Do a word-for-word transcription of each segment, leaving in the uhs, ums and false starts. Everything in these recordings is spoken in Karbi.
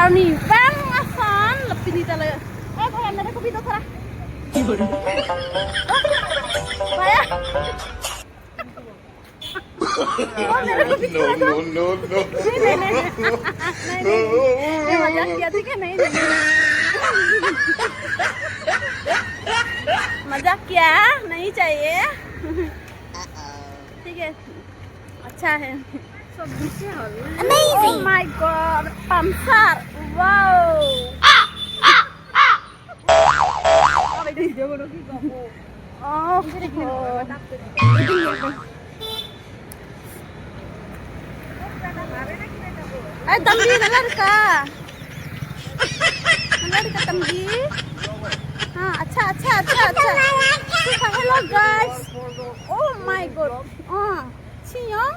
Arni bang ason le pini ta le. Eh, bhaiya, mere ko bhi do thora. Bhaiya. Oh, mere ko bhi do. No, no, no, no. नहीं, नहीं, नहीं, नहीं। नहीं, नहीं, नहीं। ये मजाक किया, ठीक है? नहीं, नहीं, नहीं। मजाक किया, नहीं चाहिए। ठीक है, अच्छा है। Amazing! Oh my God, pamsar! Wow! Oh, eh, tambi, nalar ka? Nalar ka, tambi? Ha, acha, acha, acha, acha. Hello, guys. Oh my God. Ah, siyong.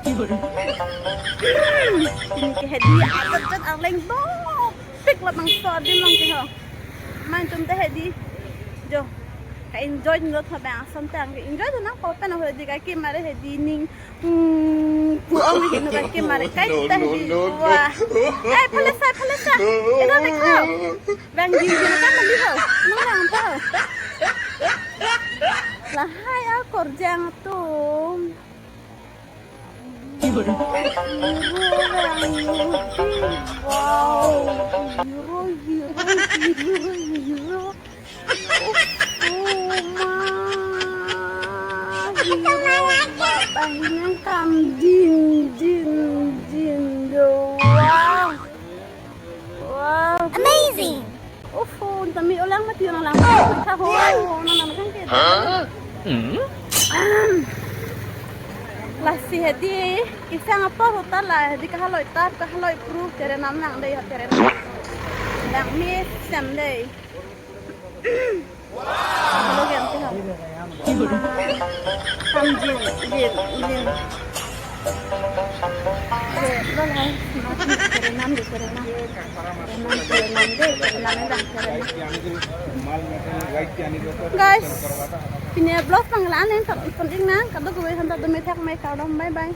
Pini ke hedi, atat-tat arleng dopik labangso adim along ke ho. Amat atum ta hedi. Jo. Ka-enjoy nang tha bang ason tang ke-enjoy nang ko pen ho hedi, ka kemare hedi ning. Hmm, pu-ong hedi no, ka kemare kaita hedi. Wah. Eh, phalesa, phalesa. Eda dekho. Bang jinjin ka mali ho. Nang lang ho. Lahai akorjang atum. Hero, hero, hero, wow. Hero, hero, hero, hero. Oh, ma. Hero, babang nang kam din, din, din do. Wow. Wow. Amazing. Ufo, tami ulang mati ulang lang. Tha ho, nang nang kan ke. Huh? Hmm? Lasi hedi, kisang apor hota la, hedi kahaloi tap, kahaloi pru, tere nam nang dei, tere nam. Dang mi sem dei. Hello, game sih, ha? Kam jin, jin, jin. Oke, lo lah, mati, tere nam dei, tere nam. Tere nam, tere nam dei, tere nam, tere nam. Guys, pini vlog pangla aning pon-ik nang, kadokave aphan ta dome thak mai, kardom, bye bye.